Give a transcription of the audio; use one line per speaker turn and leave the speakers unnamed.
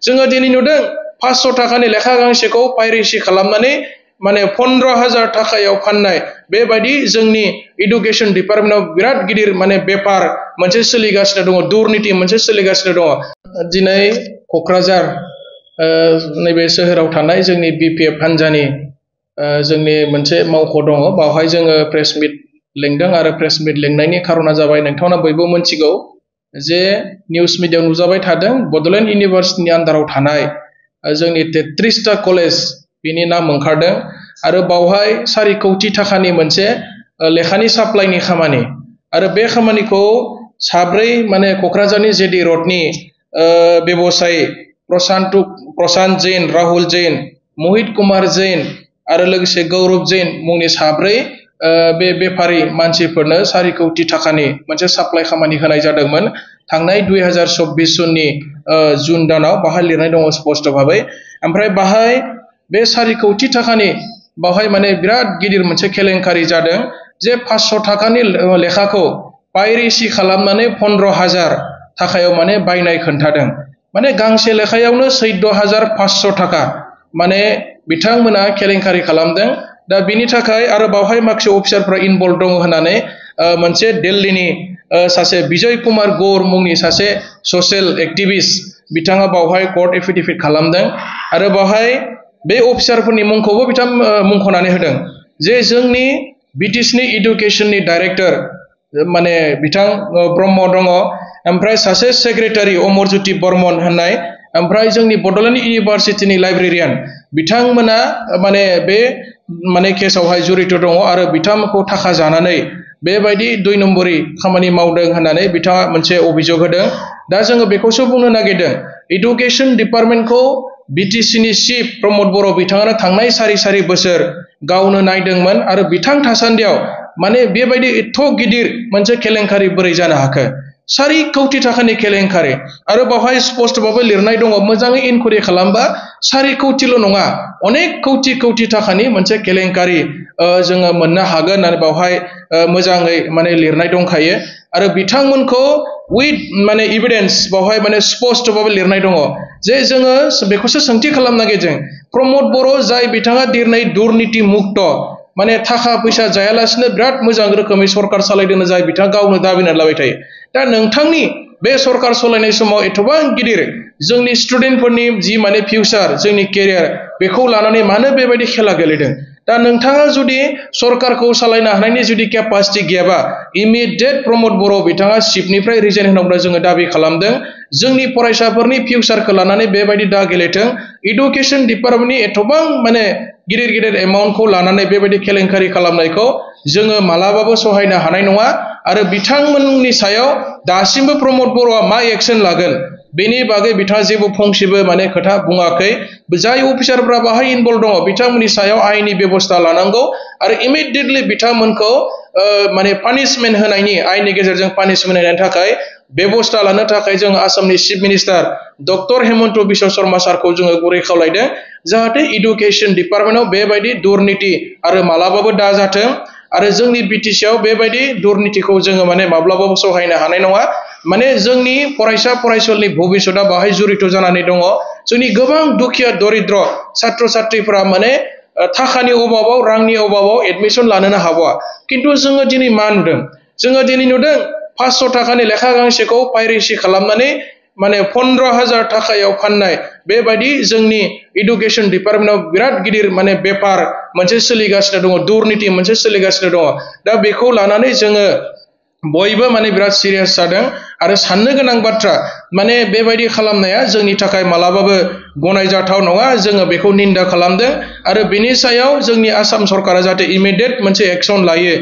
जोङो दिनै नुदों 500 थाखानि लेखा गांसेखौ पाइरेसि खालामनानै माने 15,000 थाखायाव फाननाय बेबायदि जोंनि एडुकेशन डिपार्टमेन्टआव बिराद गिदिर माने बेपार मोनसे सोलिगासिनो दङ दुर्नीति मोनसे सोलिगासिनो दङ दिनै क'क्राझार नैबे सोहोराव थानाय जोंनि बिपिएफ हान्जानि जोंनि मोनसे मावख' दङ बावहाय जोङो प्रेस मिट लिंदों आरो प्रेस मिट लिंनायनि खारना जाबाय नोंथांमोना बयबो मोनथिगौ जे निउस मिडियायाव नुजाबाय थादों बड'लेण्ड इउनिभार्सिटिनि आन्दाराव थानाय जोंनि 33टा कलेज बिनि नाम ओंखारदों आरो बावहाय 4 कौटि थाखानि मोनसे लेखानि साप्लाइनि खामानि आरो बे खामानिखौ साब्रै माने क'क्राझारनि जेडि रडनि बेबसायी प्रशान्त जैन राहुल जैन मोहित कुमार जैन आरो लोगोसे गौरब जैन मुंनि साब्रै बे बेफारि मानसिफोरनो 4 कौटि थाखानि मोनसे साप्लाइ खामानि होनाय जादोंमोन थांनाय 2024 सननि जुन दानाव बाहाय लिरनाय दङ स्पष्ट भाबै ओमफ्राय बाहाय बे 4 कौटि थाखानि बाहाय माने बिराद गिदिर मोनसे केलेंकारि जादों जे 500 थाखानि लेखाखौ पाइरेसि खालामनानै 15,000 थाखायाव माने बायनाय खोन्थादों माने गांसे लेखायावनो 14,500 थाखा माने बिथांमोना केलेंकारि खालामदों दा बिनि थाखाय आरो बावहाय माखासे अफिसारफ्रा इनभल्भ दङ होननानै मोनसे दिल्लीनि सासे बिजय कुमार गौर मुंनि सासे ससियेल एक्टिभिस्ट बिथाङा बावहाय कर्ट एफिडेभिट खालामदों आरो बावहाय बे अफिसारफोरनि मुंखौबो बिथां मुंख'नानै होदों जे जोंनि बिटिसिनि एडुकेशननि डाइरेक्टर माने बिथां ब्रह्म दङ ओमफ्राय सासे सेक्रेटारि अमरज्योति बर्मन होननाय ओमफ्राय जोंनि बड'लेण्ड इउनिभार्सिटिनि लाइब्रेरियान बिथांमोना माने बे माने केसावहाय जড়ित दङ आरो बिथांमोनखौ थाखा जानानै बेबायदि 2 नम्बरि खामानि मावदों होननानै बिथाङा मोनसे अभियोग होदों दा जोङो बेखौसो बुंनो नागिरदों एडुकेशन डिपार्टमेन्टखौ बिटिसिनि चिफ प्रमद बर' बिथाङानो थांनाय सारि बोसोर गावनो नायदोंमोन आरो बिथां थासान्दियाव माने बेबायदि एथ' गिदिर मोनसे केलेंकारि बोरै जानो हाखो 4 कौटि थाखानि केलेंकारि आरो बावहाय स्पष्ट भाबै लिरनाय दङ मोजाङै इनकुवेरि खालामबा 4 कौटिल' नङा अनेक कौटि थाखानि मोनसे केलेंकारि जोङो मोननो हागोन होननानै बावहाय मोजाङै माने लिरनाय दंखायो आरो बिथांमोनखौ उइथ माने एभिडेन्स बावहाय माने स्पष्ट भाबै लिरनाय दङ जे जोङो बेखौसो सोंथि खालामनो नागिरदों प्रमद बर' जाय बिथाङा दिनै दुर्नीति मुक्त माने थाखा फैसा जायालासिनो बिराद मोजां रोखोमै सरकार सालायदों जाय बिथाङा गावनो दाबिनानै लाबाय थायो दा नोंथांनि बे सरकार सालायनाय समाव एथबां गिदिर जोंनि स्टुडेन्टफोरनि जि माने फिउचार जोंनि केरियार बेखौ लानानै मानो बेबायदि खेला गेलेदों दा नोंथाङा जुदि सरकारखौ सालायनो हानायनि जुदि केपासिटि गैयाबा इमिडियेट प्रमद बर' बिथाङा चिफनिफ्राय रिजाइन होनांगौ जोङो दाबि खालामदों जोंनि फरायसाफोरनि फिउचारखौ लानानै बेबायदि दा गेलेथों एडुकेशन डिपार्टमेन्टनि एथबां माने गिदिर एमाउन्टखौ लानानै बेबायदि केलेंकारि खालामनायखौ जोङो मालाबाबो सहायनो हानाय नङा आरो बिथांमोननि सायाव दासिमबो प्रमद बर'आ मा एक्शन लागोन बेनि बागै बिथाङा जेबो फंसेबो माने खोथा बुङाखै जाय अफिसारफ्रा बाहाय इनभल्भ दङ बिथांमोननि सायाव आयेननि बेबस्था लानांगौ आरो इमिडियेटलि बिथांमोनखौ माने पानिशमेन्ट होनायनि आयेननि गेजेरजों पानिशमेन्ट होनायनि थाखाय बेबस्था लानो थाखाय जों आसामनि chief minister doctor Hemant Biswa Sharma सारखौ जोङो गुरै खावलायदों जाहाथे एडुकेशन डिपार्टमेन्टआव बेबायदि दुर्नीति आरो मालाबाबो दाजाथों आरो जोंनि बिटिसिआव बेबायदि दुर्नीतिखौ जोङो माने माब्लाबाबो सहायनो हानाय नङा माने जोंनि फरायसा फरायसुलिनि भबिष्यतआ बाहाय जড়ित जानानै दङ जोंनि गोबां दुखिया दरिद्र छात्र छात्रीफोरा माने थाखानि अभाबाव रांनि अभाबाव एडमिशन लानोनो हाबावा किन्तु जोङो दिनै मा नुदों जोङो दिनै नुदों 500 थाखानि लेखा गांसेखौ पाइरेसि खालामनानै माने 15,000 थाखायाव फाननाय बेबायदि जोंनि एडुकेशन डिपार्टमेन्टआव बिराद गिदिर माने बेपार मोनसे सोलिगासिनो दङ दुर्नीति मोनसे सोलिगासिनो दङ दा बेखौ लानानै जोङो बयबो माने बिराद सिरियास जादों आरो साननो गोनां बाथ्रा माने बेबायदि खालामनाया जोंनि थाखाय मालाबाबो गनायजाथाव नङा जोङो बेखौ निन्दा खालामदों आरो बेनि सायाव जोंनि आसाम सरकारा जाहाथे इमिडियेट मोनसे एक्शन लायो